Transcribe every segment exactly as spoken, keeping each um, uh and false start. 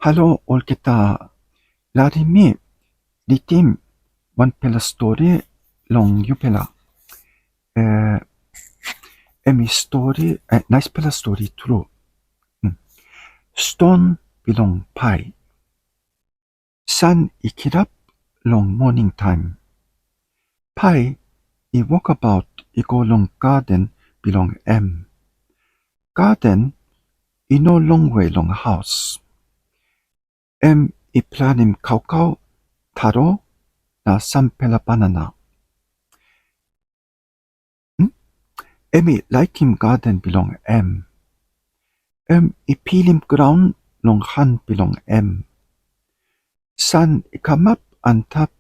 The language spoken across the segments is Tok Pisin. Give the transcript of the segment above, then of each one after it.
Halo olgeta, larim mi ritim wanpela stori long yupela. Eh, em i stori, eh, naispela stori tru. Hmm. Ston bilong pai. San i kirap long moning taim. Pai i wokabaut i go long gaden bilong em. Gaden i no longwe long haus. Em i planim kaukau, taro, na sampela banana. Hmm? Em i laikim gaden bilong em. Em i pilim graun long han bilong em. San i kamap antap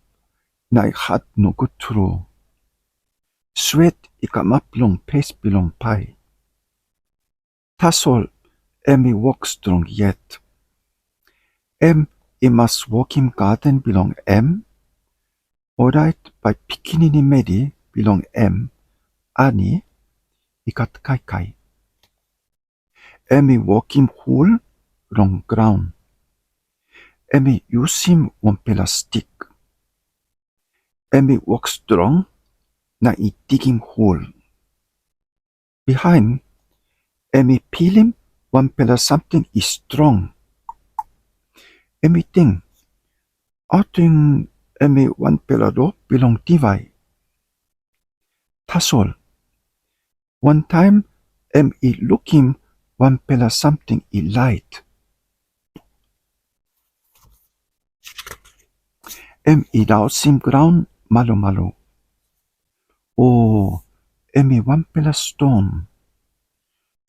na i hat nogut tru. Swet i kamap long pes bilong pai. Tasol em i wok strong yet. Em i mas wokim gaden bilong em, orait bai pikinini meri bilong em, Ani, i gat kaikai. Em i wokim hul long graun. Em i yusim wanpela stik. Em i wok strong na i digim hul. Bihain, em i pilim wanpela samting i strong. Em i ting, ating em i wanpela rop bilong diwai. Tasol, wantaim em i lukim wanpela samting i lait. Em i rausim graun malumalu. O, em i wanpela ston.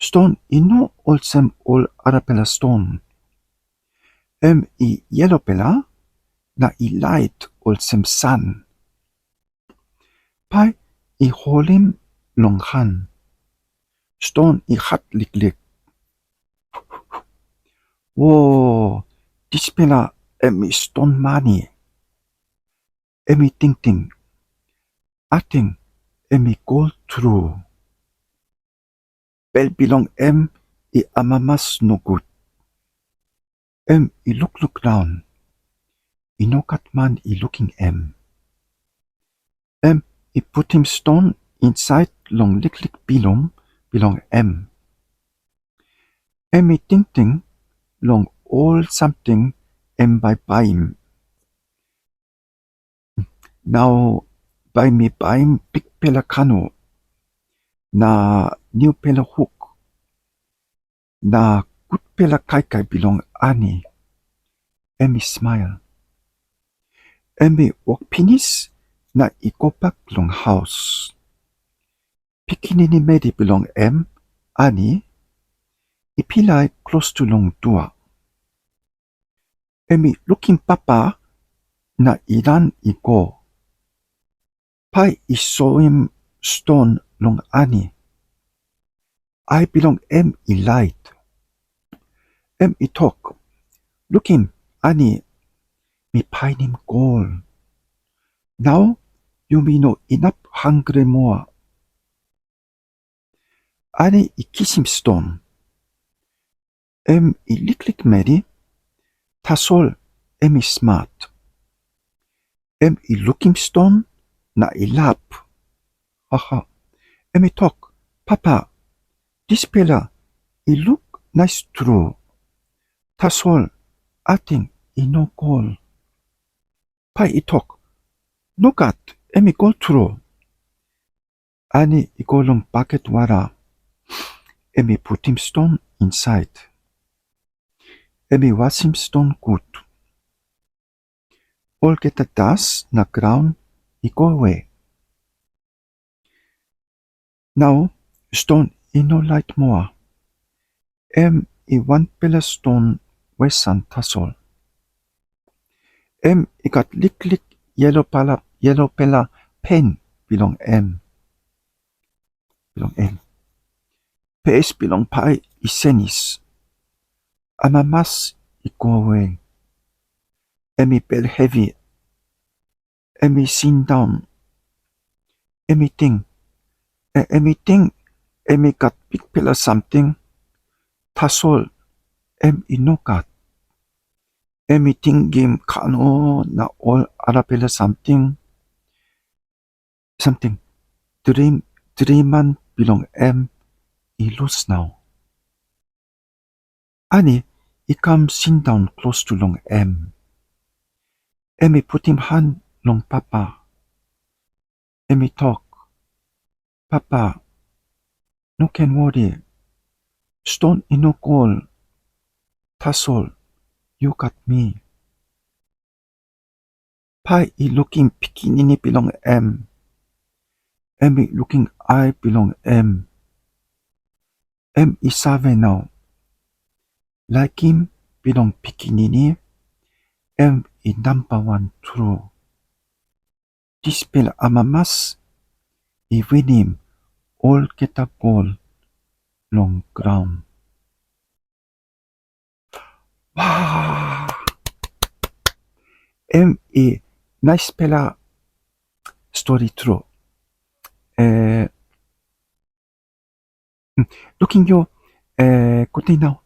Ston i no olsem ol arapela ston. Em i yelopela na i lait olsem san. Pai i holim long han. Ston i hat liklik. Wo, dispela em i ston mani. Em i tingting, ating em i gol tru. Bel bilong em i amamas nogut. Em i lukluk raun. I no gat man i lukim em. Em i putim ston insait long liklik bilum bilong em. Em i tingting long ol samting em bai baim. Nau bai mi baim bikpela kanu, na nupela huk, na gutpela kaikai bilong Ani. Em i smail. Em i wok pinis na i go bek long haus. Pikinini meri bilong em, Ani, i pilai klostu long dua. Em i lukim papa na i ran i go. Pai i soim ston long Ani. Ai bilong em i lait. Em i tok, "Lukim, Ani, mi painim gol. Nau yumi no inap hangre moa." Ani i kisim ston. Em i liklik meri, tasol em i smat. Em i lukim ston na i lap. Haha. Em i tok, "Papa, dispela i luk nais tru. Tasol ating i no gol." Pai i tok, "Nogat, em i gol tru." Ani i go long baket wara. Em i putim ston insait. Em i wasim ston gut. Olgeta das na graun i go we. Nau ston i no lait moa. Em i wanpela ston wesan tasol. Em i gat liklik yelopela, yelopela pen bilong em. Bilong em. Pes bilong pai i senis. Amamas i go we. Em i bel hevi. Em i sindaun. Em i ting. E, em i ting em i gat bikpela samting. Tasol em i no gat. Em i tingim kano na ol arapela samting, samting. Drim, driman bilong em i lus nau. Ani i kam sindaun klostu long em. Em i putim han long papa. Em i tok, "Papa, no ken wori. Ston i no gol. Tasol yu gat mi." Pa i lukim pikinini bilong em. Em i lukim ai bilong em. Em i save nau. Laikim bilong pikinini, em i namba wan tru. Dispela amamas i winim olgeta gol long graun. Wow! Em i naispela stori tru. Eh, hmm, lukim yu, eh, gutde nau,